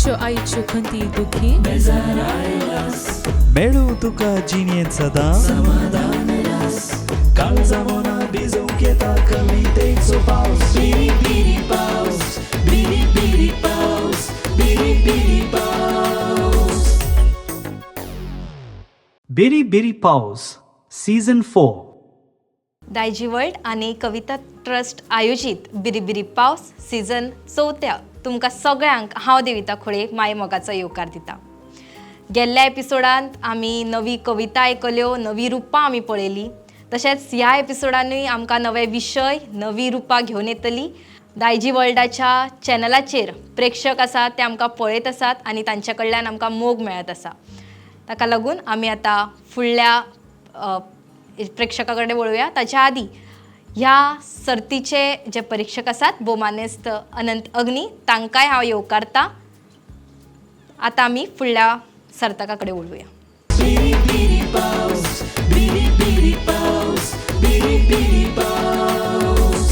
खुबश्यो आयच्यो खंती दुखी. मेळूं तुका जिणेंत सदां समाधान काळजा मना भिजोवंक येता कवितेचो पावस. बिरी बिरी पावस, बिरी बिरी पावस, बिरी बिरी पावस. बिरी बिरी पावस सीझन 4. दायजी वर्ल्ड आनी कविता ट्रस्ट आयोजीत बिरी बिरी पावस सीझन चवथ्या तुमकां सगळ्यांक हांव देविता खोळे माय मोगाचो येवकार दिता. गेल्ल्या एपिसोडांत आमी नवी कविता आयकल्यो, नवी रुपां आमी पळयली. तशेंच ह्या एपिसोडानूय आमकां नवे विशय, नवी रुपां घेवन येतली. दायजी वर्ल्डाच्या चॅनलाचेर प्रेक्षक आसात ते आमकां पळयत आसात आनी तांचे कडल्यान आमकां मोग मेळत आसा. ताका लागून आमी आतां फुडल्या प्रेक्षका कडेन वळुया. ताच्या आदी ह्या सर्तीचे जे परिक्षक आसात, भोवमानेस्त अनंत अग्नी, तांकांय हांव येवकारता. आतां आमी फुडल्या सर्तका कडेन वळुया. बिरी बिरी पावस, बिरी बिरी पावस, बिरी बिरी पावस.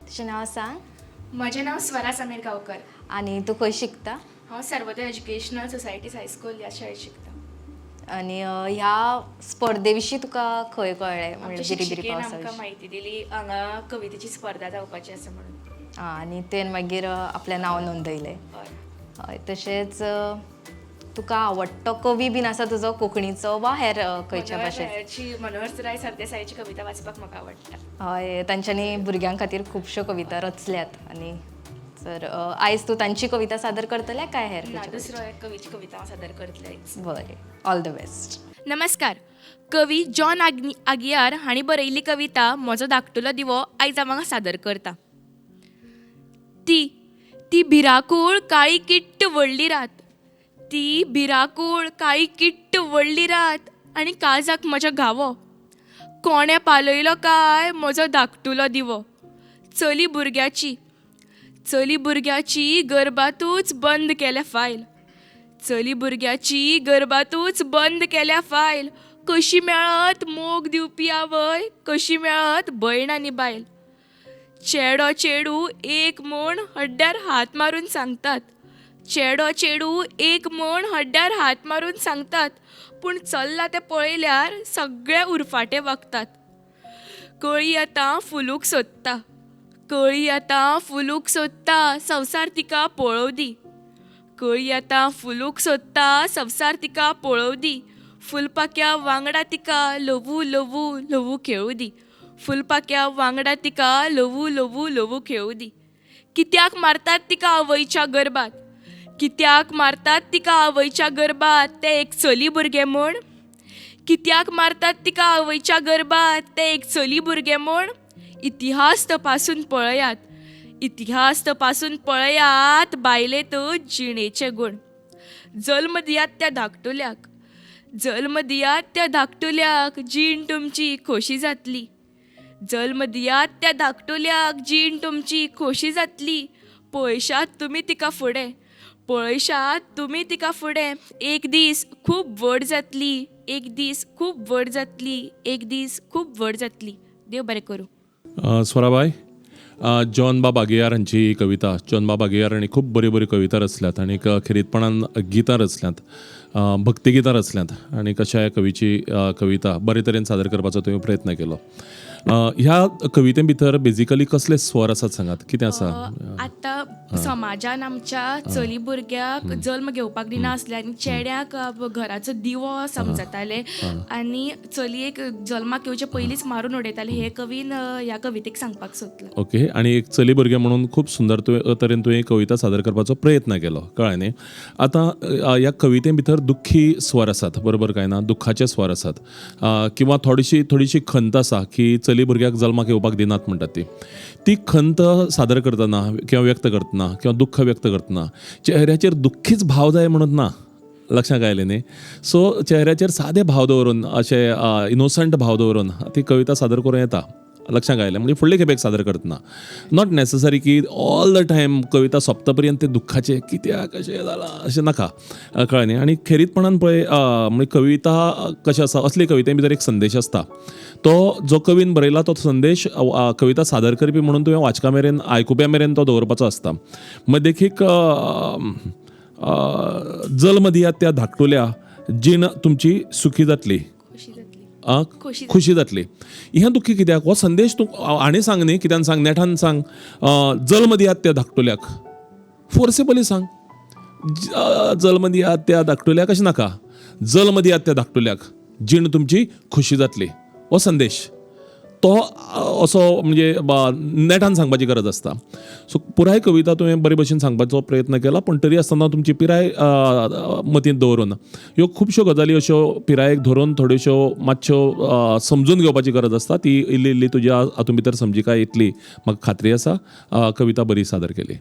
तुजें नांव सांग. म्हजें नांव स्वरा समीर गांवकर. आनी तूं खंय शिकता? हांव सर्वोदय एज्युकेशनल सोसायटीज हायस्कूल ह्या शाळेत शिकता. आनी ह्या स्पर्धे विशीं तुका खंय कळ्ळें? आमच्या म्हणजे बिरी बिरी शिक्षिकेन पावसा आमकां विशीं. म्हायती दिली, हांगा कवितेची स्पर्धा जावपाची आसा म्हणून. आं, आनी तुवें मागीर आपलें नांव नोंदयलें? हय. हय. तशेंच तुका आवडटो कवी बीन आसा तुजो, कोंकणीचो वा हेर खंयच्या मनोहर भाशेचो? रायाची, मनोहर राय सरदेसायाची कविता वाचपाक म्हाका आवडटा. हय, तांच्यांनी भुरग्यां खातीर खुबश्यो कविता रचल्यात. आनी तर आयज तूं तांची कविता सादर करतलें काय हेर ना, खंयच्या? दुसरो एक कवीची कविता हांव सादर करतलें आयज. बरें, ऑल the best. नमस्कार. कवी जॉन आगियार हांणी बरयल्ली कविता म्हजो धाकटुलो दिवो आयज हांव हांगा सादर करता. ती ती भिराकूळ काळी किट्ट व्हडली रात, ती भिराकूळ काळी किट्ट व्हडली रात आनी काळजाक म्हज्या घावो. कोणें पालयलो काय म्हजो धाकटुलो दिवो? चली भुरग्याची, चली भुरग्याची गर्भातूच बंद केल्या फायल, चली भुरग्याची गर्भातूच बंद केल्या फायल. कशी मेळत मोग दिवपी आवय, कशी मेळत भयण आनी बायल? चेडो चेडूं एक म्हूण हड्ड्यार हात मारून सांगतात, चेडो चेडूं एक म्हूण हड्ड्यार हात मारून सांगतात, पूण चल्लां तें पळयल्यार सगळे उरफाटे वागतात. कळी आतां फुलूंक सोदता, कळी आतां फुलूंक सोदता, संवसार तिका पळोवं दी. कळी आतां फुलूंक सोदता, संवसार तिका पळोवं दी. फुलपाख्या वांगडा तिका ल्हवू ल्हवू ल्हवू खेळूं दी, फुलपाख्या वांगडा तिका ल्हवू ल्हवू ल्हवू खेळूं दी. कित्याक मारतात तिका आवयच्या गर्भात, कित्याक मारतात तिका आवयच्या गर्भात, तें एक चली भुरगें म्हूण? कित्याक मारतात तिका आवयच्या गर्भात, तें एक चली भुरगें म्हूण? इतिहास तपासून पळयात, इतिहास तपासून पळयात, बायलेंत जिणेचे गूण. जल्म दियात त्या धाकटुल्याक, जल्म दियात त्या धाकटुल्याक, जीण तुमची खोशी जातली. जल्म दियात त्या धाकटुल्याक, जीण तुमची खोशी जातली. पळयशात तुमी तिका फुडें, पळयशात तुमी तिका फुडें, एक दीस खूब व्हड जातली, एक दीस खूब व्हड जातली, एक दीस खूब व्हड जातली. देव बरें करूं. स्वराबाय, जॉन बाब आगियार हांची ही कविता. जॉन बाब आगियार हांणी खूब बऱ्यो बऱ्यो कविता रचल्यात आनी खेरीतपणान गितां रचल्यांत, भक्तिगितां रचल्यांत. आनी अशा ह्या कवीची कविता बरे तरेन सादर करपाचो तुवें प्रयत्न केलो. ह्या कविते भितर बेजिकली कसले स्वर आसात सांगात, कितें आसा? आतां समाजान आमच्या चली भुरग्याक जल्म घेवपाक दिना आसले आनी चेड्याक घराचो दिवो समजताले आनी चलयेक जल्माक येवचे पयलींच मारून उडयताले, हे कवीन ह्या कवितेक सांगपाक सोदलां. ओके, आनी एक चली भुरगें म्हणून खूब सुंदर तुवें तरेन तुवें कविता सादर करपाचो प्रयत्न केलो, कळ्ळें न्ही? आतां ह्या कविते भितर दुख्खी स्वर आसात, बरोबर काय ना? दुख्खाचे स्वर आसात किंवा थोडीशी थोडीशी खंत आसा की चली भुरग्याक जल्माक येवपाक दिनात म्हणटात ती. ती खंत सादर करतना किंवा व्यक्त करतना किंवा दुख्ख व्यक्त करतना चेहऱ्याचेर दुख्खीच भाव जाय म्हणत ना, लक्षांत आयलें न्ही? सो चेहऱ्याचेर सादे भाव दवरून, अशे इनोसंट भाव दवरून ती कविता सादर करूं येता. लक्षांत आयलें म्हणजे फुडले खेपेक सादर करतना not necessary की ऑल the time कविता सोंपता पर्यंत ते दुख्खाचें कित्याक अशें जालां अशें नाका, कळ्ळें न्ही. आनी खेरीतपणान पळय म्हणजे कविता कशें आसा, असली कविते भितर एक संदेश आसता, तो जो कवीन बरयला तो संदेश कविता सादर करपी म्हणून तुवें वाचका मेरेन आयकुप्या मेरेन तो दवरपाचो आसता. मग देखीक जल्म दियात त्या धाकटुल्या, जीण तुमची सुखी जातली, खुशी जातली. हें दुख्खी कित्याक? हो संदेश तूं हाणें सांग न्ही, कित्यान सांग, नेटान सांग, जल्म दियात त्या धाकटुल्याक, फोर्सेबली सांग, जल्म दियात त्या धाकटुल्याक अशें नाका, जल्म दियात त्या धाकटुल्याक, जीण तुमची खुशी जातली, हो संदेश तो असो म्हणजे नेटान सांगपाची गरज आसता. सो पुराय कविता तुवें बरे भशेन सांगपाचो प्रयत्न केला, पूण तरी आसतना तुमची पिराय मतींत दवरून ह्यो खुबश्यो गजाली अश्यो पिरायेक धरून थोड्योश्यो मातश्यो समजून घेवपाची गरज आसता. ती इल्ली इल्ली तुज्या हातूंत भितर समजिकाय येतली म्हाका खात्री आसा. कविता बरी सादर केली.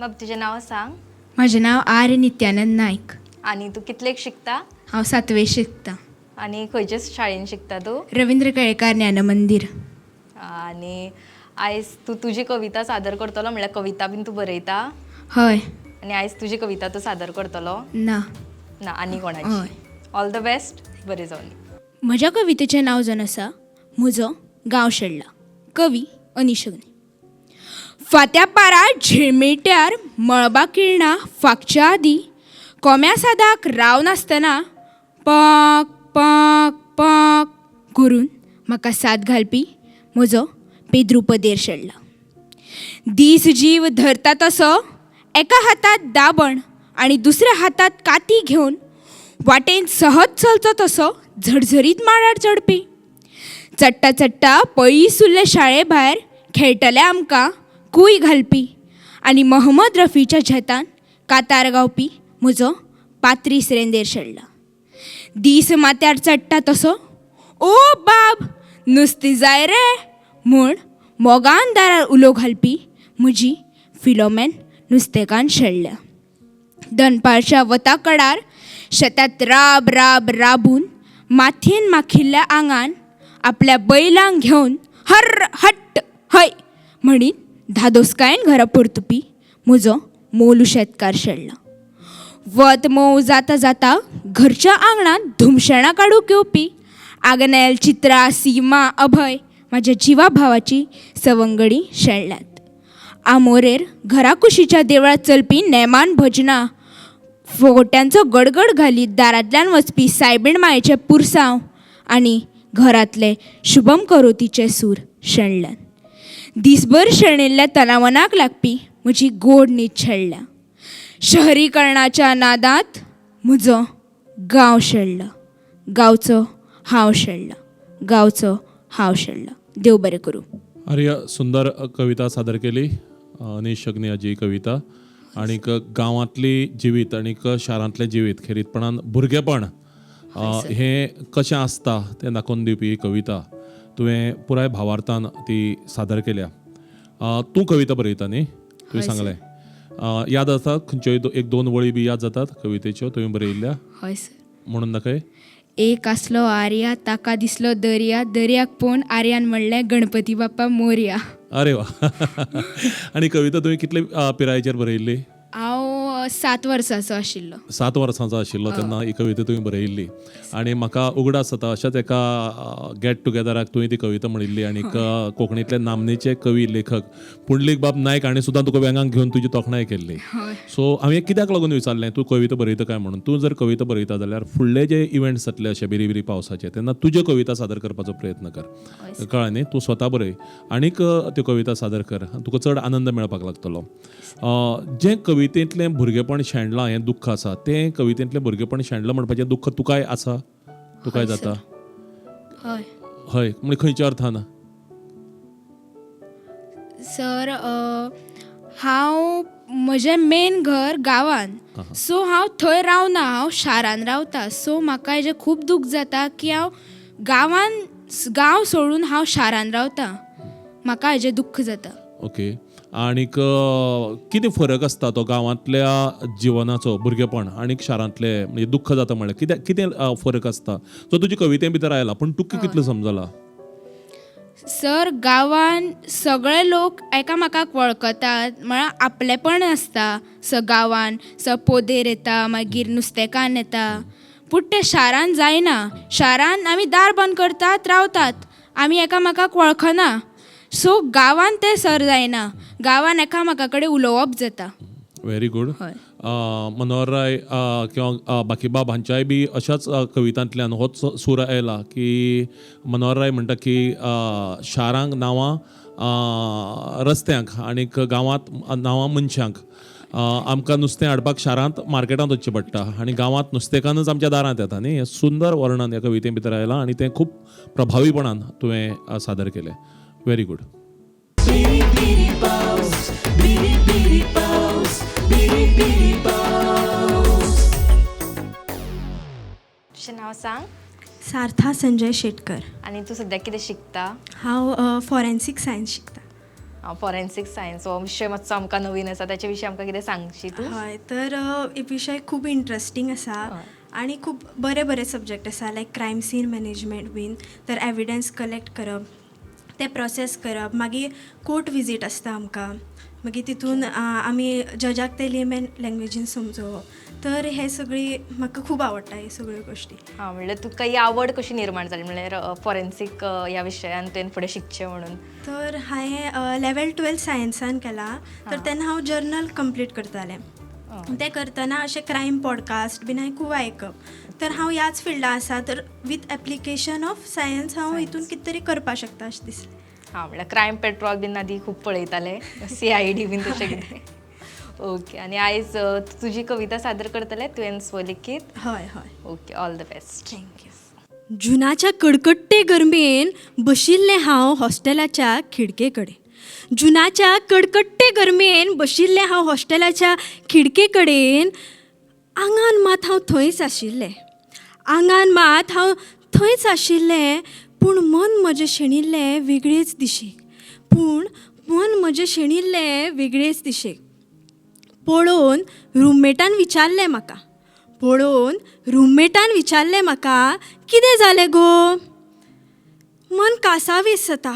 बाब तुजें नांव सांग. म्हजें नांव आर्य नित्यानंद नायक. आनी तूं कितलेक शिकता? हांव सातवे शिकता. आनी खंयचे शाळेन शिकता तूं? रविंद्र केळेकार ज्ञान मंदीर. आनी आयज तूं तुजी कविता सादर करतलो, म्हणल्यार कविता बीन तूं बरयता? हय. आनी आयज तुजी कविता तूं सादर करतलो? ना. ना, आनी कोणाची? हय. ऑल the best, बरें जावन. म्हज्या कवितेचें नांव जावन आसा म्हजो गांव शेणला, कवी अनीश अग्नी. फांत्या पारा झिळमिट्यार मळबा किरणां फांकच्या आदीं कोम्या सादाक राव नासतना पाक पाक पाक करून म्हाका साद घालपी म्हजो पेद्रू पदेर शेणला. दीस जीव धरता तसो एका हातांत दाबण आनी दुसऱ्या हातांत काती घेवन वाटेन सहज चलचो तसो झरझरीत माडार चडपी, चडटा चडटा पयस उरले शाळे भायर खेळटले आमकां कूय घालपी आनी मोहम्मद रफीच्या झेतान कातार गावपी म्हजो पात्रीस रेंदेर शेणला. दीस माथ्यार चडटा तसो ओ बाब नुस्तें जाय रे म्हूण मोगान दारार उलो घालपी म्हजी फिलोमेन नुस्तेकान्न शेणल्या. दनपारच्या वता कडार शेतांत राब राब राबून माथयेन माखिल्ल्या आंगान आपल्या बैलांक घेवन हर्र हट्ट हय म्हणीत धादोसकायेन घरा परतुपी म्हजो मोलू शेतकार शेणला. वत मोव जाता जाता घरच्या आंगणांत धुमशेणां काडूंक येवपी आग्नेल, चित्रा, सीमा, अभय म्हाज्या जिवा भावाची सवंगडी शेणल्यात. आमोरेर घरा कुशीच्या देवळांत चलपी नेमान भजनां, फोट्यांचो गडगड घालीत दारांतल्यान वचपी सायबीण मायेचें पुरसांव आनी घरांतले शुभम करोतीचे सूर शेणल्यात. दिसभर शेणिल्ल्या तनावनाक लागपी म्हजी गोड न्हीद शेणल्या. शहरीकरणाच्या नादांत म्हजो गांव शेणला, गांवचो हांव शेणला, गांवचो हांव शेणला. देव बरें करूं. आर्य, सुंदर कविता सादर केली अनीश अग्नी हाजी कविता. आनीक गांवांतली जिवीत आनीक शारांतलें जिवीत, खेरीतपणान भुरगेपण हें कशें आसता तें दाखोवन दिवपी ही कविता तुवें पुराय भावार्थान ती सादर केल्या. तूं कविता बरयता न्ही? तुवें सांगलें. याद आसा खंयच्योय एक दोन वळी बी याद जातात कवितेच्यो तुवें बरयिल्ल्या? हय सर. म्हणून दाखय. एक आसलो आर्या, ताका दिसलो दर्या, दर्याक पळोवन आर्यान म्हणलें गणपती बाप्पा मोरया. अरे वा. आनी कविता तुवें कितले पिरायेचेर बरयिल्ली? हांव 7 वर्सांचो आशिल्लो. 7 वर्सांचो आशिल्लो तेन्ना ही कविता तुवें बरयिल्ली. आनी म्हाका उगडास जाता अशाच एका गेट टुगेदराक तुवें ती कविता म्हणिल्ली आनी कोंकणींतले नामनेचे कवी लेखक पुंडलीक बाब नायक हाणें सुद्दां तुका वेंगाक घेवन तुजी तोखणाय केल्ली. सो हांवें कित्याक लागून विचारलें तूं कविता बरयता काय म्हणून? तूं जर कविता बरयता जाल्यार फुडले जे इव्हेंट्स जातले अशे बिरी बिरी पावसाचे तेन्ना तुज्यो कविता सादर करपाचो प्रयत्न कर, कळ्ळें न्ही? तूं स्वता बरय आनीक त्यो कविता सादर कर, तुका चड आनंद मेळपाक लागतलो. जें कवितेंतलें भुरगेपण शेणलां हें दुख्ख आसा, तें कवितेंतलें भुरगेपण शेणलां म्हणपाचें दुख्ख तुकाय आसा? तुकाय जाता? हय. हय, म्हणजे खंयच्या अर्थान? सर, हांव म्हजें मेन घर गांवान, सो हांव थंय रावना, हांव शारान रावता. सो म्हाका हेजें खूब दूख जाता की हांव गांवान, गांव सोडून हांव शारान रावता, म्हाका हेजें दुख्ख जाता. ओके. आणीक कितें फरक आसता तो गांवांतल्या जिवनाचो भुरगेपण आनीक शारांतले, म्हणजे दुख्ख जाता म्हणल्यार कितें कितें फरक आसता जो तुजे कविते भितर आयला, पूण तुका कितलो समजला? सर, गांवान सगळे लोक एकामेकाक वळखतात, म्हळ्यार आपलेपण आसता. स गांवान स पोदेर येता, मागीर नुस्तेकान्न येता, पूण तें शारान जायना. शारान आमी दार बंद करतात रावतात, आमी एकामेकाक वळखना. सो गांवान तें सर जायना, गांवान एकामेका कडेन उलोवप जाता. Very good. हय. मनोहरराय किंवा बाकीबाब हांच्याय बी अशाच कवितांतल्यान होच सूर आयला की मनोहरराय म्हणटा की शारांक नांवां रस्त्यांक आनीक गांवांत नांवां मनशांक. आमकां नुस्तें हाडपाक शारांत मार्केटांत वचचें पडटा आनी गांवांत नुस्तेकान्नच आमच्या दारांत येता न्ही. हें सुंदर वर्णन ह्या कविते भितर आयलां आनी तें खूब प्रभावीपणान तुवें सादर केलें. Very good. बिरी बिरी पावस, बिरी बिरी पावस, बिरी बिरी पावस. तुजें नांव सांग. सार्था संजय शेटकर. आनी तूं सद्याक कितें शिकता? हांव फॉरेन्सीक सायन्स शिकता. फॉरेन्सीक सायन्स हो विशय मातसो आमकां नवीन आसा, ताचे विशीं आमकां कितें सांगशी तूं? हय, तर विशय खूब इंट्रस्टींग आसा आनी खूब बरे बरे सब्जेक्ट आसा, लायक क्रायम सीन मॅनेजमेंट बीन, तर एविडन्स कलेक्ट करप, ते प्रोसेस करप, मागीर कोर्ट विजीट आसता आमकां, मागीर तितून आमी जजाक ते लेमॅन लँग्वेजीन समजोवप. तर हे सगळी म्हाका खूब आवडटा हे सगळ्यो गोश्टी. हां, म्हणल्यार तुका ही आवड कशी निर्माण जाली, म्हणल्यार फॉरेन्सीक ह्या विशयान तुवें फुडें शिकचें म्हणून? तर हांवें लेवल 12 सायन्सान केला, तर तेन्ना हांव जर्नल कंप्लीट करतालें. तें करतना अशें क्रायम पॉडकास्ट बीन हांवें खूब आयकप. तर हांव ह्याच फिल्डा आसा, तर विथ एप्लिकेशन ऑफ सायन्स हांव हितून कितें तरी करपाक शकता अशें दिसलें. हां, म्हणल्यार क्रायम पेट्रोल बीन आदी खूब पळयताले, CID बीन तशें कितें. ओके, आनी आयज तुजी कविता सादर करतले तुवें स्वलिखीत? हय हय. Okay, all the best. Thank you. जुनाच्या कडकडटे गरमेन बशिल्लें हांव हॉस्टेलाच्या खिडके कडेन. जुनाच्या कडकडटे गरमेन बशिल्लें हांव हॉस्टेलाच्या खिडके कडेन. आंगान मात हांव थंयच आशिल्लें, आंगान मात हांव थंयच आशिल्लें, पूण मन म्हजें शेणिल्लें वेगळेच दिशेक, पूण मन म्हजें शेणिल्लें वेगळेच दिशेक. पळोवन रुममेटान विचारलें म्हाका, पळोवन रुममेटान विचारलें म्हाका, कितें जालें गो? मन कासावीस जाता,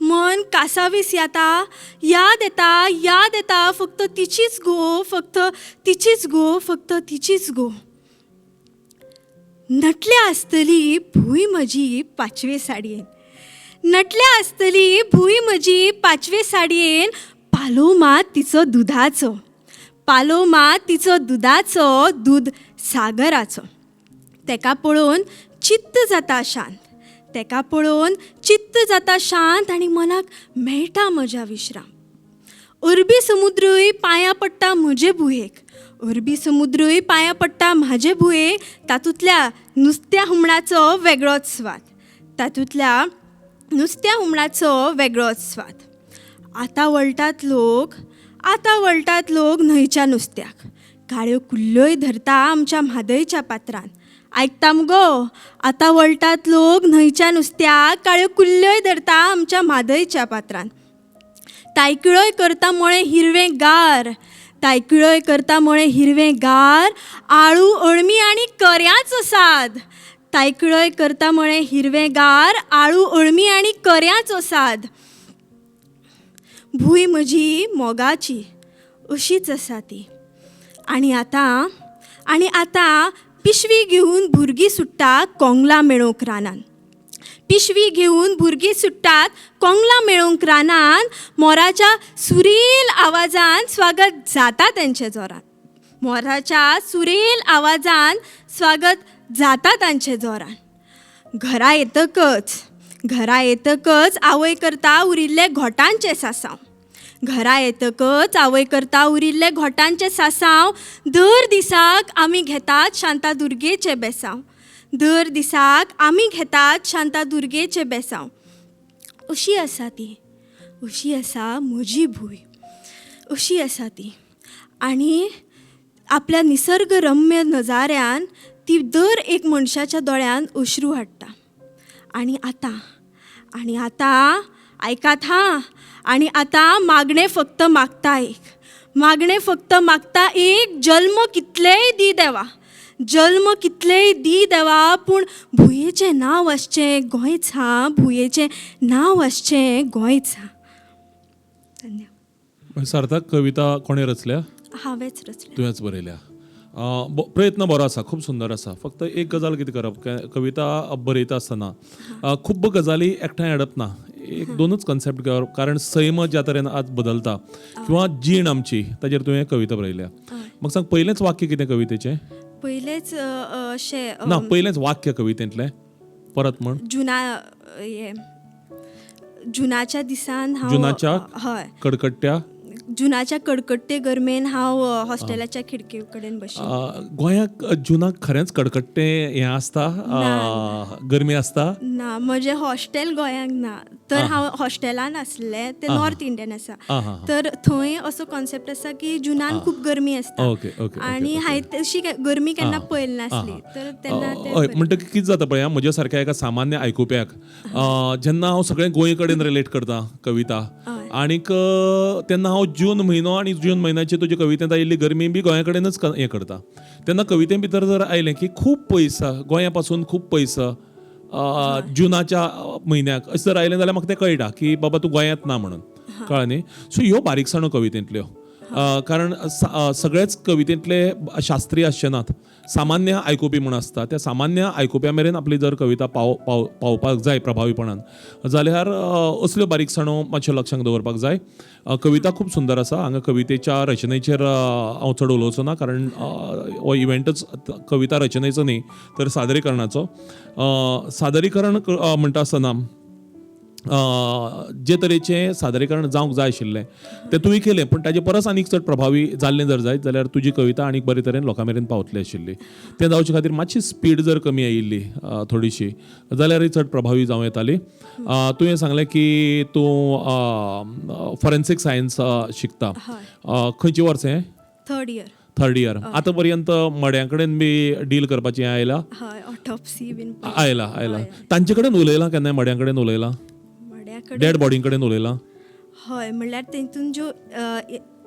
मन कासावीस जाता, याद येता, याद येता फक्त तिचीच गो, फक्त तिचीच गो, फक्त तिचीच गो. नटल्या आसतली भूंय म्हजी पांचवे साडयेन, नटल्या आसतली भूंय म्हजी पांचवे साडयेन, पालो मात तिचो दुदाचो, पालो मात तिचो दुदाचो, दूद सागराचो. तेका पळोवन चित्त जाता शांत, तेका पळोवन चित्त जाता शांत, आनी मनाक मेळटा म्हज्या विश्राम. अरबी समुद्रूय पांयां पडटा म्हजे भुंयेक, अरबी समुद्रूय पांयां पडटा म्हाजे भुंयेक, तातूंतल्या नुस्त्या हुमणाचो वेगळोच स्वाद, तातूंतल्या नुस्त्या हुमणाचो वेगळोच स्वाद. आतां वळटात लोक, आतां वळटात लोक न्हंयच्या नुस्त्याक, काळ्यो कुल्ल्योय धरता आमच्या म्हादयच्या पात्रान. आयकता मुगो? आतां वळटात लोक न्हंयच्या नुस्त्याक, काळ्यो कुल्ल्योय धरता आमच्या म्हादयच्या पात्रान. तायकिळोय करता म्हळें हिरवें गार, तायकिळोय करता म्हळें हिरवें गार, आळू अळमी आनी कऱ्याचो साद. तायकिळोय करता म्हळें हिरवें गार, आळू अळमी आनी कऱ्याचो साद. भूंय म्हजी मोगाची अशीच आसा ती. आनी आतां, आनी आतां पिशवी घेवन भुरगीं सुट्टा कोंगलां मेळोवंक रानान, पिशवी घेवन भुरगीं सुट्टात कोंगलां मेळोवंक रानान, मोराच्या सुरेल आवाजान स्वागत जाता तेंचे जोरान, मोराच्या सुरेल आवाजान स्वागत जाता तांचे जोरान. घरा येतकच, घरा येतकच आवय करता उरिल्ले घोटांचें सासांव, घरा येतकच आवय करता उरिल्ले घोटांचें सासांव, दर दिसाक आमी घेतात शांतादुर्गेचें बेसांव, दर दिसाक आमी घेतात शांतादुर्गेचें बेसांव. अशी आसा ती, अशी आसा म्हजी भूंय, अशी आसा ती. आनी आपल्या निसर्गरम्य नजाऱ्यान ती दर एक मनशाच्या दोळ्यान अश्रू हाडटा. आनी आतां, आनी आतां आयकात हां. आनी आतां मागणें फक्त मागता एक, मागणें फक्त मागता एक, जल्म कितलेय दी देवा, जल्म कितलेय दी देवा, पूण भुंयेचें नांव आसचें गोंयच हां, भुंयेचें नांव आसचें गोंयच हां. धन्यवाद. सार्थक, कविता कोणें रचल्या? हांवेंच रचल्या. तुवेंच बरयल्या. प्रयत्न बरो आसा, खूब सुंदर आसा. फक्त एक गजाल कितें करप, कविता बरयता आसतना खूब्ब गजाली एकठांय हाडप ना, एक दोनूच कन्सेप्ट घेवप, कारण सैम ज्या तरेन आज बदलता किंवा जीण आमची, ताजेर तुवें कविता बरयल्या. म्हाका सांग, पयलेंच वाक्य कितें कवितेचें? पयलेंच अशें ना, पयलेंच वाक्य कवितेंतलें परत म्हण. जुना हे जुनाच्या दिसान हांव जुनाच्या हय कडकडट्या जुनाच्या कडकडटे गरमेन हांव हॉस्टेलाच्या खिडके कडेन बशिल्लें. गोंयाक जुनाक खरेंच कडकडटे हें आसता, गरमी आसता? ना, म्हजें हॉस्टेल गोंयांक ना, तर हांव हॉस्टेलान आसलें तें नॉर्थ इंडियन आसा, तर थंय असो कॉन्सेप्ट आसा की जुनान खूब गरमी आसता. ओके ओके आनी हांवें तशी गरमी केन्ना पळयली नासली, तर तेन्ना तें हय. म्हणटकीर कितें जाता पळय, म्हज्या सारक्या एका सामान्य आयकुप्याक जेन्ना हांव सगळें गोंय कडेन रिलेट करता कविता, आनीक तेन्ना हांव जून म्हयनो आनी जून म्हयन्याची तुजे कवितेंत आयिल्ली गरमी बी गोंया कडेनच हें करता. तेन्ना कविते भितर जर आयलें की खूब पयस, गोंया पासून खूब पयस जुनाच्या म्हयन्याक अशें जर आयलें जाल्यार म्हाका तें कळटा की बाबा तूं गोंयांत ना म्हणून, कळ्ळें न्ही. सो ह्यो बारीकसाणो कवितेंतल्यो, कारण सगळेच कवितेंतले शास्त्रीय आसचे नात, सामान्य आयकुपी म्हूण आसता. त्या सामान्य आयकुप्या मेरेन आपली जर कविता पाव पाव पावपाक जाय प्रभावीपणान जाल्यार असल्यो बारीकसाणो मातश्यो लक्षांत दवरपाक जाय. कविता खूब सुंदर आसा. हांगा कवितेच्या रचनेचेर हांव चड उलोवचो ना, कारण हो इव्हेंटच कविता रचनेचो न्ही तर सादरीकरणाचो. सादरीकरण म्हणटा आसतना जे तरेचें सादरीकरण जावंक जाय आशिल्लें तें तुवें केलें, पूण ताजे परस आनीक चड प्रभावी जाल्लें जर जायत जाल्यार तुजी कविता आनीक बरे तरेन लोकां मेरेन पावतली आशिल्ली. तें जावचे खातीर मातशी स्पीड जर कमी आयिल्ली थोडीशी जाल्यारय चड प्रभावी जावं येताली. तुवें सांगलें की तूं फॉरेन्सीक सायन्स शिकता. खंयचें वर्स हें? Third year. Third year. आतां पर्यंत मड्यां कडेन बी डील करपाचें आयलां? हय, ऑटोप्सी बीन आयला आयला. तांचे कडेन उलयलां केन्नाय? मड्यां कडेन उलयलां? डेड बॉडी कडेन उलयलां? हय, म्हणल्यार तेतून ज्यो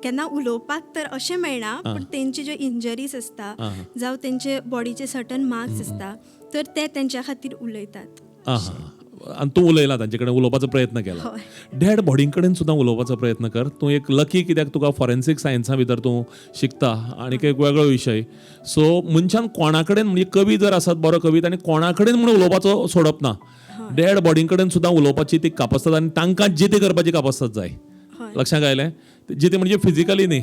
केन्ना उलोवपाक तर अशें मेळना, पूण तेंचे ज्यो इंजरीज आसता जावं तेंचे बॉडीचे सर्टन मार्क्स आसता तर ते तेंच्या खातीर उलयतात. आनी तूं उलयला तांचे कडेन, उलोवपाचो प्रयत्न केला? डेड बॉडी कडेन सुद्दां उलोवपाचो प्रयत्न कर. तूं एक लकी, कित्याक तुका फॉरेन्सीक सायन्सा भितर तूं शिकता आनी एक वेगळो विशय. सो मनशान कोणा कडेन, म्हणजे कवी जर आसत बरो कवी, ताणें कोणा कडेन म्हणून उलोवपाचो सोडप ना. डेड बॉडी कडेन सुद्दां उलोवपाची ती कापस्ताद आनी तांकां जितें करपाची कापस्ताद जाय. लक्षांत आयलें? जितें म्हणजे फिजिकली न्ही,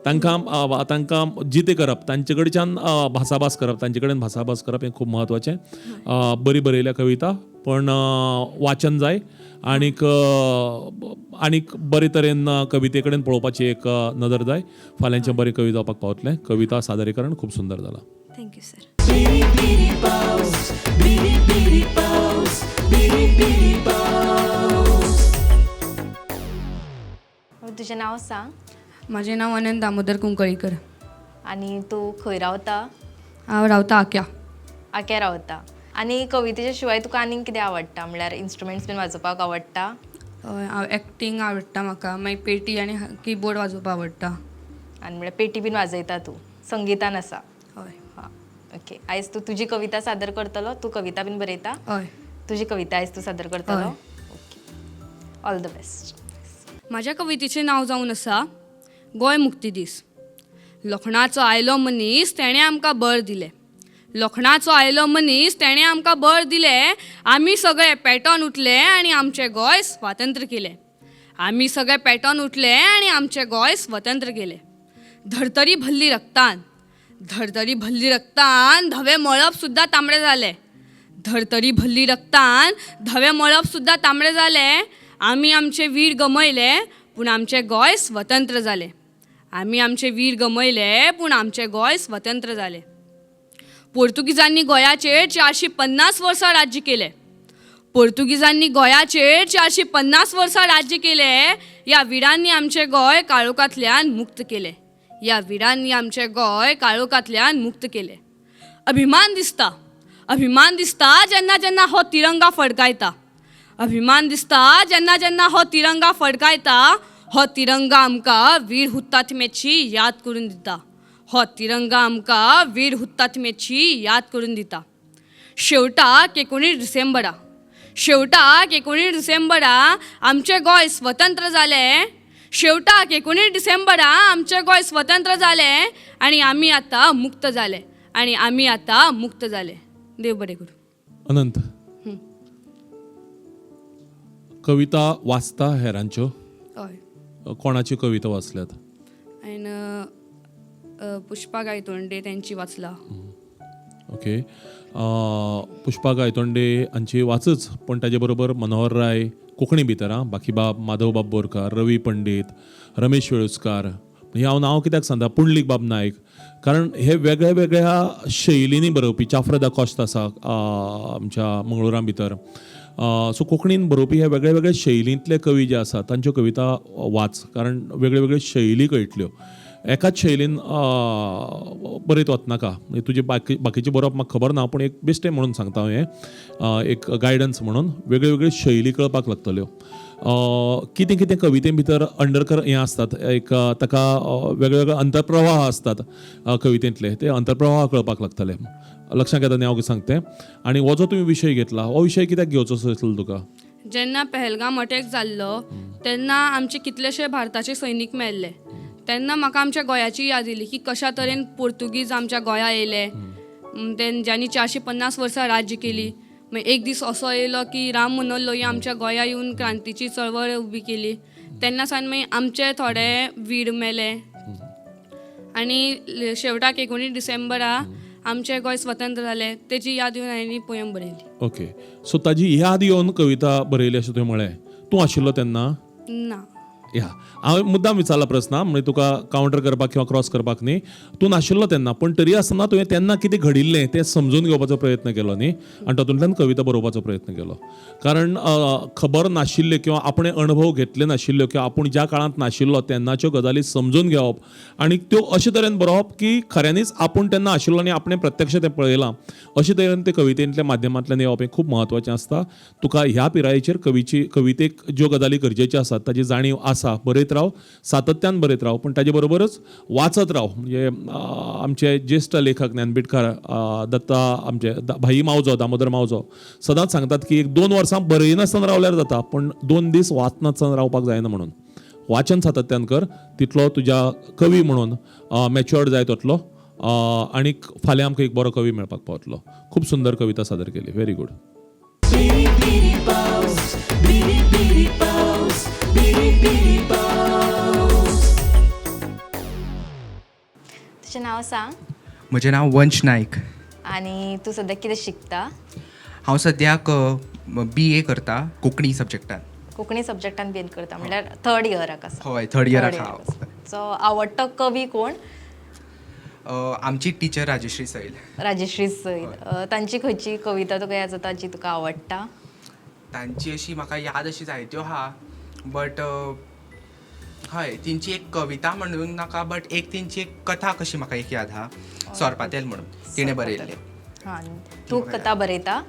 तांकां तांकां जितें करप, तांचे कडच्यान भासाभास करप, तांचे कडेन भासाभास करप हें खूब म्हत्वाचें. बरी बरयल्या कविता, पण वाचन जाय आनीक आनीक बरे तरेन कविते कडेन पळोवपाची एक नदर जाय. फाल्यांचें बरें कवी जावपाक पावतलें. कविता सादरीकरण खूब सुंदर जालां. Thank you sir. तुजें नांव सांग. म्हाजें नांव अनंत दामोदर कुंकळीकर. आनी तूं खंय रावता? हांव रावता आक्या. आक्या रावता. आनी कवितेच्या शिवाय तुका आनीक कितें आवडटा? म्हणल्यार इन्स्ट्रुमेंट्स बीन वाजोवपाक आवडटा? हय, हांव एक्टींग आवडटा म्हाका, मागीर पेटी आनी किबोर्ड वाजोवपाक आवडटा. आनी म्हणल्यार पेटी बीन वाजयता तूं, संगितान आसा? हय. हां, ओके. आयज तूं तुजी कविता सादर करतलो? तूं कविता बीन बरयता? हय. तुजी कविता आयज तूं सादर करतलो? Okay, all the best. म्हाज्या कवितेचें नांव जावन आसा गोंय मुक्ती दीस. लोखणाचो आयलो मनीस तेणें आमकां बळ दिलें, लोखणाचो आयलो मनीस तेणें आमकां बळ दिलें, आमी सगळे पेटोन उठले आनी आमचें गोंय स्वातंत्र्य केलें, आमी सगळे पेटोन उठले आनी आमचें गोंय स्वतंत्र केलें. धर्तरी भल्ली रक्तान, धर्तरी भल्ली रक्तान, धवें मळब सुद्दां तांबडें जालें, धर्तरी भल्ली रक्तान, धवें मळब सुद्दां तांबडें जालें, आमी आमचे वीर गमयले पूण आमचें गोंय स्वतंत्र जालें, आमी आमचे वीर गमयले पूण आमचें गोंय स्वतंत्र जालें. पोर्तुगीजांनी गोंयाचेर 450 वर्सां राज्य केलें, पोर्तुगीजांनी गोंयाचेर 450 वर्सां राज्य केलें, ह्या विरांनी आमचें गोंय काळोखांतल्यान मुक्त केलें, ह्या विरांनी आमचें गोंय काळोखांतल्यान मुक्त केलें. अभिमान दिसता, अभिमान दिसता जेन्ना जेन्ना हो तिरंगा फडकायता, अभिमान दिसता जेन्ना जेन्ना हो तिरंगा फडकायता. हो तिरंगा आमकां वीर हुतात्म्याची याद करून दिता. हो तिरंगा आमकां वीर हुतात्म्याची याद करून दिता. शेवटाक 19 डिसेंबरा, शेवटाक 19 डिसेंबरा आमचें गोंय स्वतंत्र जालें. शेवटाक 19 डिसेंबरा आमचें गोंय स्वतंत्र जालें आनी आमी आतां मुक्त जाले, आनी आमी आतां मुक्त जाले. देव बरें करूं. अनंत, कविता वाचता हेरांच्यो? हय. कोणाच्यो कविता वाचल्यात? हांवें पुष्पा गायतोंडे तेंची वाचला. ओके, पुष्पा गायतोंडे हांची वाचच, पूण ताजे बरोबर मनोहर राय कोंकणी भितर आं, बाकीबाब, माधवबाब बोरकार, रवी पंडीत, रमेश वेळुस्कार, हे हांव नांव कित्याक सांगता, पुंडलीक बाब नायक, कारण हे वेगळ्या वेगळ्या शैलींनी बरोवपी. चाफ्रा दा कॉश्त आसा आमच्या मंगळुरा भितर. सो कोंकणीन बरोवपी हे वेगळे वेगळे शैलींतले कवी जे आसात तांच्यो कविता वाच, कारण वेगळे वेगळे शैली कळटल्यो. एकाच शैलीन बरयत वचनाका. म्हणजे तुजें बाकीचें बरोवप म्हाका खबर ना, पूण एक बेश्टें म्हणून सांगता हांव, हें एक गायडन्स म्हणून. वेगळे वेगळे शैली कळपाक लागतल्यो. कितें कितें कविते भितर अंडरकर हें आसतात, एक ताका वेगळे वेगळे अंतर्प्रवाह आसतात कवितेंतले, ते अंतर्प्रवाह कळपाक लागतले. लक्षांत येता न्ही हांव कितें सांगता तें? आनी हो जो तुवें विशय घेतला, हो विशय कित्याक घेवचो असो दिसलो तुका? जेन्ना पहलगाम अटॅक जाल्लो तेन्ना आमचे कितलेशे भारताचे सैनीक मेल्ले. तेन्ना म्हाका आमच्या गोंयाची याद येयली की कशा तरेन पोर्तुगीज आमच्या गोंया येयले, तेंच्यांनी 450 वर्सां राज्य केली. मागीर एक दीस असो येयलो की राम मनोहर लोहिया आमच्या गोंया येवन क्रांतीची चळवळ उबी केली. तेन्ना सावन मागीर आमचे थोडे वीर मेले आनी शेवटाक 19 डिसेंबरा आमचें गोंय स्वतंत्र जालें, तेजी याद येवन हांवें पोयम बरयली. ओके, सो ताजी याद येवन कविता बरयली अशें तुवें म्हळें. तूं आशिल्लो तेन्ना? ना. या, हांवें मुद्दाम विचारला प्रस्न, म्हणजे तुका कावंटर करपाक किंवा क्रॉस करपाक न्ही. तूं नाशिल्लो तेन्ना, पूण तरी आसतना तुवें तेन्ना कितें घडिल्लें तें समजून घेवपाचो प्रयत्न केलो न्ही, आनी तातूंतल्यान कविता बरोवपाचो प्रयत्न केलो. कारण खबर नाशिल्ल्यो किंवा आपणें अणभव घेतले नाशिल्ल्यो किंवा आपूण ज्या काळांत नाशिल्लो तेन्नाच्यो गजाली समजून घेवप आनी त्यो अशे तरेन बरोवप की खऱ्यांनीच आपूण तेन्ना आशिल्लो आनी आपणें प्रत्यक्ष तें पळयलां, अशे तरेन ते कवितेंतल्या माध्यमांतल्यान येवप हें खूब म्हत्वाचें आसता. तुका ह्या पिरायेचेर कवितेक ज्यो गजाली गरजेच्यो आसात ताजी जाणीव आसा. बरयत राव, सातत्यान बरयत राव, पूण ताजे बरोबरच वाचत राव. म्हणजे आमचे ज्येश्ठ लेखक ज्ञानपीठकार दत्ता आमचे भाई मावजो, दामोदर मावजो सदांच सांगतात की 1-2 वर्सां बरयनासतना रावल्यार जाता, पूण 2 दीस वाचनासतना रावपाक जायना. म्हणून वाचन सातत्यान कर, तितलो तुज्या कवी म्हणून मॅच्युअर्ड जायत वतलो आनी फाल्यां आमकां एक बरो कवी मेळपाक पावतलो. खूब सुंदर कविता सादर केली, व्हेरी गूड. तुजें नांव सांग. म्हजें नांव वंश नायक. आनी तूं सद्याक कितें शिकता? हांव सद्याक बी ए करता कोंकणी सब्जॅक्टान. कोंकणी सब्जॅक्टान बी ए करता म्हणल्यार थर्ड इयराक आसा? हय, थर्ड इयराक आसा. सो आवडटो कवी कोण? आमची टिचर राजश्री सैल. राजश्री सैल. तांची खंयची कविता तुका याद जाता जी तुका आवडटा? तांची अशी म्हाका याद अशी जायत्यो आहा, बट हय तेंची एक कविता म्हणून नाका, बट एक तेंची एक कथा कशी म्हाका एक याद आहा, सोरपातेल म्हणून तिणें बरयल्लें. हां, तूं कथा बरयता?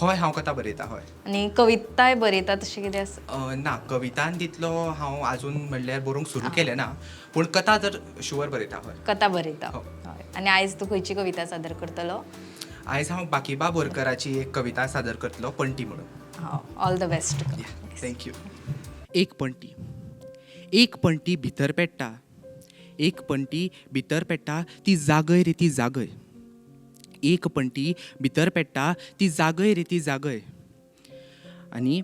हय, हांव कथा बरयता. हय. आनी कविताय बरयता तशें कितें आसा? ना, कवितान तितलो हांव आजून म्हणल्यार बरोवंक सुरू केलें ना, पूण कथा तर शुवर बरयता. हय, कथा बरयता. हय. आनी आयज तूं खंयची कविता सादर करतलो? आयज हांव बाकीबा बोरकराची एक कविता सादर करतलो, पणटी म्हणून. All the best. Thank you. एक पणटी, एक पणटी भितर पेट्टा, एक पणटी भितर पेट्टा ती जागय रे ती जागय. एक पणटी भितर पेट्टा ती जागय रे ती जागय. आनी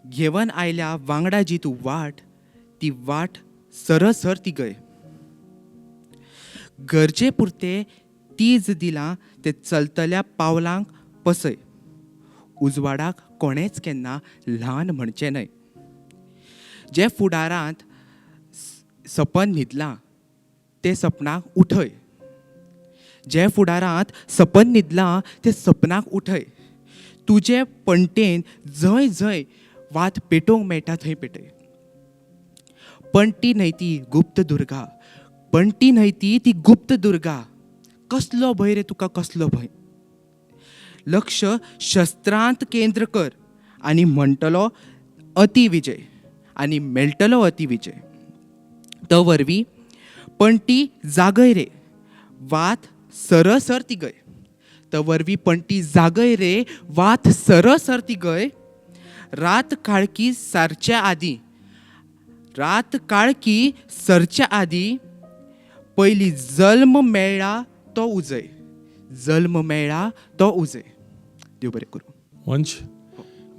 घेवन आयल्या वांगडा जी तूं वाट, ती वाट सरसर ती गय. गरजे पुरते तीज दिलां ते चलतल्या पावलांक पसय. उजवाडाक कोणेंच केन्ना ल्हान म्हणचें न्हय. जें फुडारांत सपन न्हिदलां तें सपनाक उठय. जें फुडारांत सपन न्हिदलां तें सपनाक उठय. तुजे पणटेन जंय जंय वात पेटोवंक मेळटा थंय पेटय. पणटी न्हय ती गुप्त दुर्गा, पणटी न्हय ती ती गुप्त दुर्गा. कसलो भंय रे तुका, कसलो भंय. लक्ष शस्त्रांत केंद्र कर आनी म्हणटलो अति विजय आनी मेळटलो अति विजय. तो वरवीं पणटी जागय रे वात सरसर ती गय. तो वरवीं पणटी जागय रे वात सरसर ती गय. रात काळकी सारच्या आदीं, रात काळकी सरच्या आदीं पयलीं जल्म मेळ्ळा तो उजय, जल्म मेळ्ळा तो उजय. देव बरें करूं. वंश,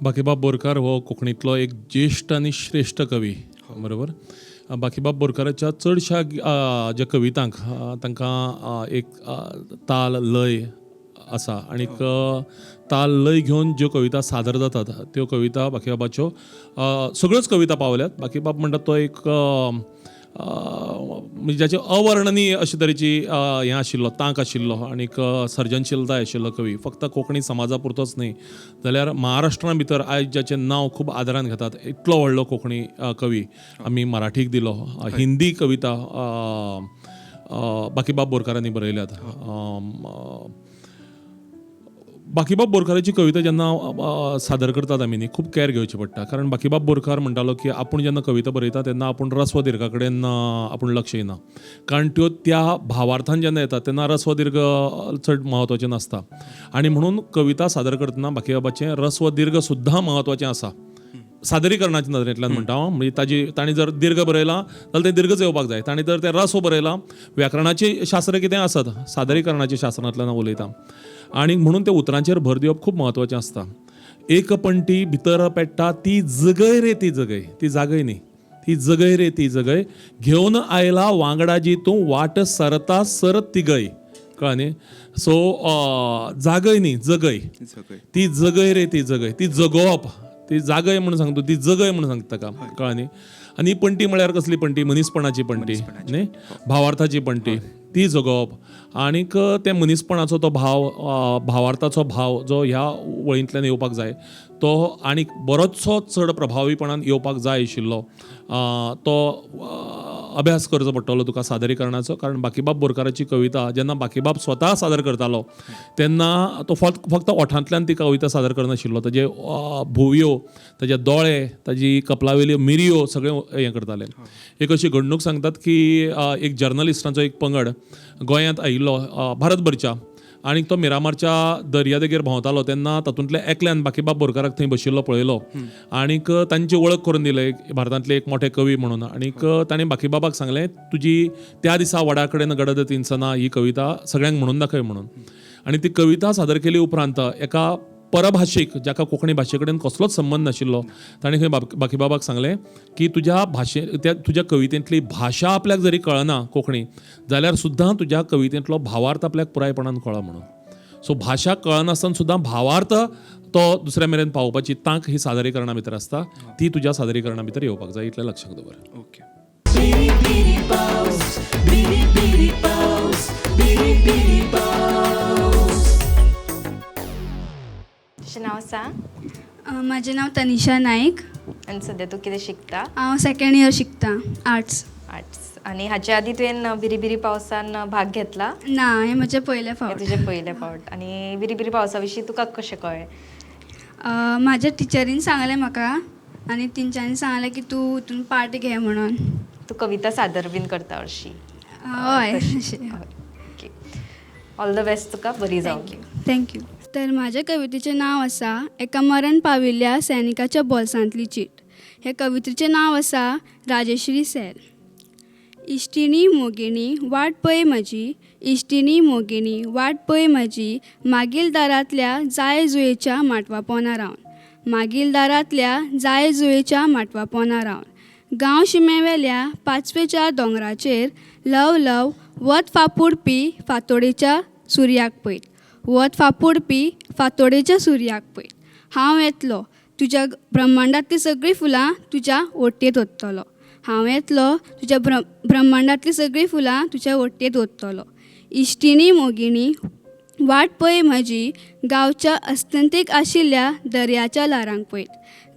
बाकीबाब बोरकार हो कोंकणींतलो एक ज्येश्ठ आनी श्रेश्ठ कवी, बरोबर. बाकीबाब बोरकाराच्या चडश्या ज्या कवितांक तांकां एक ताल लय आसा आनीक ताल लय घेवन ज्यो कविता सादर जातात त्यो कविता बाकीबाबाच्यो सगळ्योच कविता पावल्यात. बाकीबाब म्हणटात तो एक म्हणजे जाचे अवर्णनीय अशे तरेची हें आशिल्लो, तांक आशिल्लो आनीक सर्जनशीलताय आशिल्लो कवी. फक्त कोंकणी समाजा पुरतोच न्हय जाल्यार महाराष्ट्रा भितर आयज जाचें नांव खूब आदरान घेतात इतलो व्हडलो कोंकणी कवी आमी मराठीक दिलो. हिंदी कविता बाकीबाब बोरकारांनी बरयल्यात. बाकीबाब बोरकाराची कविता जेन्ना सादर करतात आमी न्ही, खूब कॅर घेवची पडटा, कारण बाकीबाब बोरकार म्हणटालो की आपूण जेन्ना कविता बरयता तेन्ना आपूण रस्व दीर्घा कडेन आपूण लक्ष दिना, कारण त्यो त्या भावार्थान जेन्ना येतात तेन्ना रस्व दीर्घ चड म्हत्वाचें नासता. आनी म्हणून कविता सादर करतना बाकीबाबाचें रस्व दीर्घ सुद्दां म्हत्वाचें आसा सादरीकरणाच्या नदरेंतल्यान म्हणटा हांव. म्हणजे ताजी ताणें जर दीर्घ बरयलां जाल्यार तें दीर्घच येवपाक जाय, ताणें जर तें रस्व बरयलां, व्याकरणाचें शास्त्र कितें आसत सादरीकरणाच्या शास्त्रांतल्यान हांव उलयतां, आनी म्हणून त्या उतरांचेर भर दिवप खूब म्हत्वाचें आसता. एक पणटी भितर पेट्टा ती जगय रे ती जगय, ती जागय न्ही, ती जगय रे ती जगय, घेवन आयला वांगडा जी तूं वाट सरता सर तिगय, कळ्ळें न्ही. सो जागय न्ही, जगय, ती जगय रे ती जगय, ती जगोवप, ती जागय म्हूण सांगता, ती जगय म्हूण सांगता ताका, कळ्ळें न्ही. आनी पणटी म्हळ्यार कसली पणटी, मनीसपणाची पणटी न्ही, भावार्थाची पणटी, ती जगोवप. आनीक ते मनीसपणाचो तो भाव, भावार्थाचो भाव जो ह्या वळींतल्यान येवपाक जाय तो आनीक बरोचसो चड प्रभावीपणान येवपाक जाय आशिल्लो, तो अभ्यास करचो पडटलो तुका सादरीकरणाचो. कारण बाकीबाब बोरकाराची कविता जेन्ना बाकीबाब स्वता सादर करतालो तेन्ना तो फक्त ओठांतल्यान ती कविता सादर करनाशिल्लो, ताजे भुंवयो, ताजे दोळे, ताजी कपलावेल्यो मिरयो सगळें हें करताले. एक अशी घडणूक सांगतात की एक जर्नलिस्टांचो एक पंगड गोंयांत आयिल्लो भारतभरच्या, आनी तो मिरामारच्या दर्यादेगेर भोंवतालो तेन्ना तातूंतल्या एकल्यान बाकीबाब बोरकाराक थंय बशिल्लो पळयलो आनीक तांची वळख करून दिले, भारतांतले एक मोठे कवी म्हणून. आनीक ताणें बाकीबाबाक सांगलें, तुजी त्या दिसा वडा कडेन गडद तिनसना ही कविता सगळ्यांक म्हणून दाखय म्हणून. आनी ती कविता सादर केली उपरांत एका परभाशीक जाका कोंकणी भाशे कडेन कसलोच संबंद नाशिल्लो ताणें खंय बाकीबाबाक सांगलें की तुज्या भाशे त्या तुज्या कवितेंतली भाशा आपल्याक जरी कळना कोंकणी जाल्यार सुद्दां तुज्या कवितेंतलो भावार्थ आपल्याक पुरायपणान कळ्ळा म्हणून. सो भाशा कळनासतना सुद्दां भावार्थ तो दुसऱ्या मेरेन पावोवपाची तांक ही सादरीकरणा भितर आसता, ती तुज्या सादरीकरणा भितर येवपाक जाय, इतलें लक्षांत दवर. ओके. तुजें नांव सांग. म्हाजें नांव तनिशा नायक. आनी सद्या तूं कितें शिकता? हांव सेकेंड इयर शिकता, आर्ट्स. आर्ट्स. आनी हाचे आदीं तुवें बिरी बिरी पावसान भाग घेतला? ना, हें म्हजें पयलें फावट. तुजें पयलें फावट. आनी बिरी बिरी पावसा विशीं तुका कशें कळ्ळें? म्हाज्या टिचरीन सांगलें म्हाका आनी तेंच्यांनी सांगलें की तूं हितून पार्ट घे म्हणून. तूं कविता सादर बीन करता हरशीं? हय. ओके, ऑल the best तुका, बरी जावं. Thank you. तर म्हाज्या कवितेचें नांव आसा एका मरण पाविल्ल्या सैनिकाच्या बोल्सांतली चीट. हे कवितेचें नांव आसा राजेश्री सैल. इश्टिणी मोगिणी वाट पळय म्हजी, इश्टिणी मोगिणी वाट पळय म्हजी, मागील दारांतल्या जाय जुयेच्या माटवा पोना रावन, मागील दारांतल्या जाय जुयेच्या माटवा पोना रावन, गांव शिमेवेल्या पांचवेच्या दोंगराचेर ल्हव ल्हव वत फापुडपी फांतोडेच्या सुर्याक पळयत, वत फापुडपी फांतोडेच्या सुर्याक पळयत, हांव येतलो तुज्या ब्रह्मांडांतलीं सगळीं फुलां तुज्या ओटयेंत ओततलो, हांव येतलो तुज्या ब्रह्मांडांतलीं सगळीं फुलां तुज्या ओटयेंत ओततलो. इश्टिणी मोगिणी वाट पळय म्हजी, गांवच्या अस्तंतेक आशिल्ल्या दर्याच्या ल्हारांक पळयत,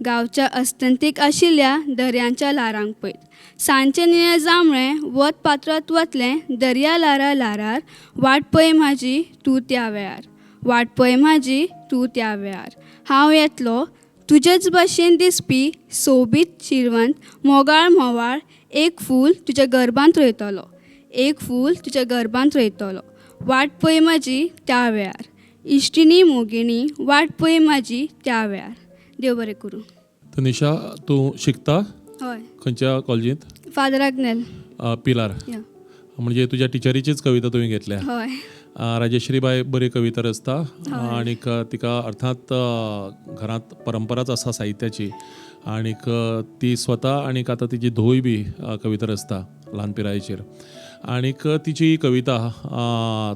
गांवच्या अस्तंतेक आशिल्ल्या दर्याच्या ल्हारांक पळयत, सांजचें निळें जांबळें वत पातळत वतलें दर्या ल्हारां ल्हारार, वाट पळय म्हजी तूं त्या वेळार, वाट पळय म्हजी तूं त्या वेळार, हांव येतलो तुजेच भशेन दिसपी सोबीत शिरवंत मोगाळ म्होवाळ एक फूल तुज्या गर्भांत रोयतलो, एक फूल तुज्या गर्भांत रोयतलो. वाट पळय म्हाजी त्या वेळार, इश्टिणी मोगिणी वाट पळय म्हाजी त्या वेळार. देव बरें करूं. तनिषा, तूं शिकता? हय. खंयच्या कॉलेजींत? फादर आग्नेल, पिलार. या. म्हणजे तुज्या टिचरीचीच कविता तुवें घेतल्या. हय. राजेश्री बाय बरी कविता रचता आनीक तिका अर्थात घरांत परंपराच आसा साहित्याची आनीक ती स्वता आनीक आतां तिची धुवूय बी कविता रचता ल्हान पिरायेचेर. आनीक तिची कविता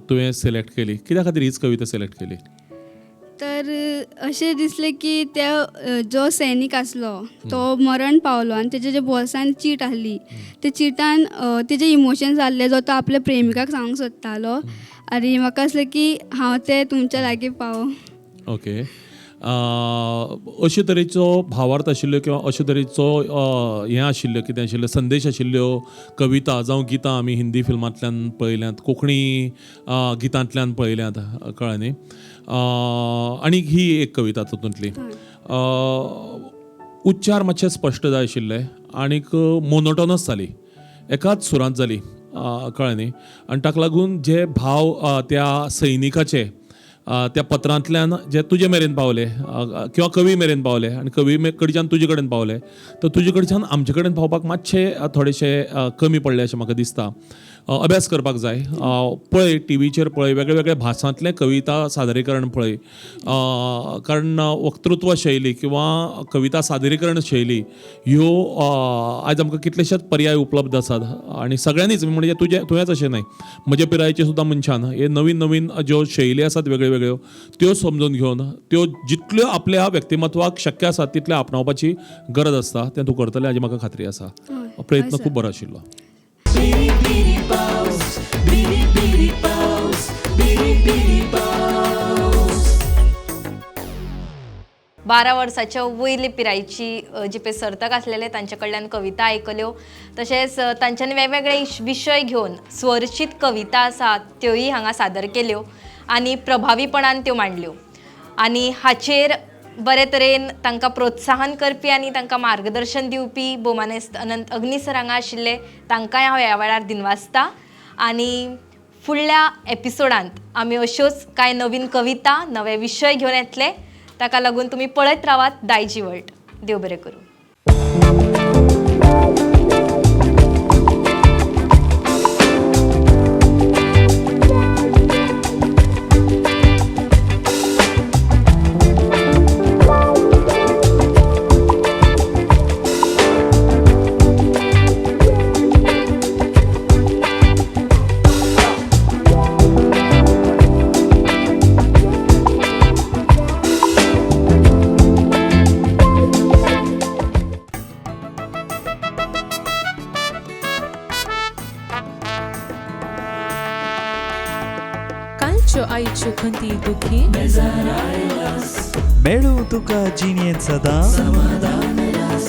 तुवें सिलेक्ट केली, कित्या खातीर हीच कविता सिलेक्ट केली? तर अशें दिसलें की त्या जो सैनीक आसलो तो मरण पावलो आनी तेजे जे बोल्सान चीट आहली त्या चिटान तेजे इमोशन्स आहले जो तो आपल्या प्रेमिकाक सांगूंक सोदतालो आनी म्हाका आसलें की हांव तें तुमच्या लागीं पावों. ओके, अशे तरेचो भावार्थ आशिल्ल्यो किंवा अशे तरेचो हें आशिल्ल्यो कितें आशिल्ल्यो संदेश आशिल्ल्यो कविता जावं गितां आमी हिंदी फिल्मांतल्यान पळयल्यांत, कोंकणी गितांतल्यान पळयल्यांत, कळ्ळें न्ही. आनी ही एक कविता तातूंतली. उच्चार मातशे स्पश्ट जाय आशिल्ले आनीक मोनोटोनस जाली, एकाच सुरांत जाली, कळ्ळें न्ही. आनी ताका लागून जे भाव त्या सैनिकाचे त्या पत्रांतल्यान जे तुजे मेरेन पावले किंवा कवी मेरेन पावले आनी कवी कडच्यान तुजे कडेन पावले, तर तुजे कडच्यान आमचे कडेन पावपाक मातशे थोडेशे कमी पडले अशें म्हाका दिसता. अभ्यास करपाक जाय. पळय टिवीचेर पळय, वेगळे वेगळे भासांतलें कविता सादरीकरण पळय, कारण वक्तृत्व शैली किंवा कविता सादरीकरण शैली ह्यो आयज आमकां कितलेशेच पर्याय उपलब्ध आसात आनी सगळ्यांनीच म्हणजे तुवेंच अशें न्हय, म्हज्या पिरायेचे सुद्दां मनशान हे नवीन नवीन ज्यो शैली आसात वेगळ्यो वेगळ्यो त्यो समजून घेवन त्यो जितल्यो आपल्या व्यक्तिमत्वाक शक्य आसात तितल्यो आपणावपाची गरज आसता. तें तूं करतलें हाजी म्हाका खात्री आसा. प्रयत्न खूब बरो आशिल्लो. 12 वर्साच्या वयले पिरायेची जे पळय सर्तक आसलेले तांचे कडल्यान कविता आयकल्यो, तशेंच तांच्यांनी वेगवेगळे विशय घेवन स्वरचीत कविता आसा त्योय हांगा सादर केल्यो आनी प्रभावीपणान त्यो मांडल्यो आनी हाचेर बरे तरेन तांकां प्रोत्साहन करपी आनी तांकां मार्गदर्शन दिवपी भोवमानेस्त अनंत अग्नी सर हांगा आशिल्ले, तांकांय हांव ह्या वेळार दिनवासता. आनी फुडल्या एपिसोडांत आमी अश्योच कांय नवीन कविता, नवे विशय घेवन येतले. ताका लागून तुमी पळयत रावात दायजी वर्ल्ड. देव बरें करूं. आयच्यो खंती दुखी मेळूं तुका जिणेंत सदां समाधान रास,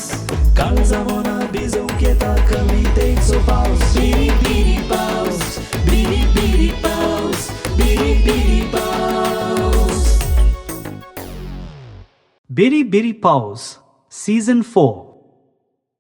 काळजा मना भिजोवंक येता कवितेचो पावस. बिरी बिरी पावस, बिरी बिरी पावस, बिरी बिरी पावस. बिरी बिरी पावस सीझन 4.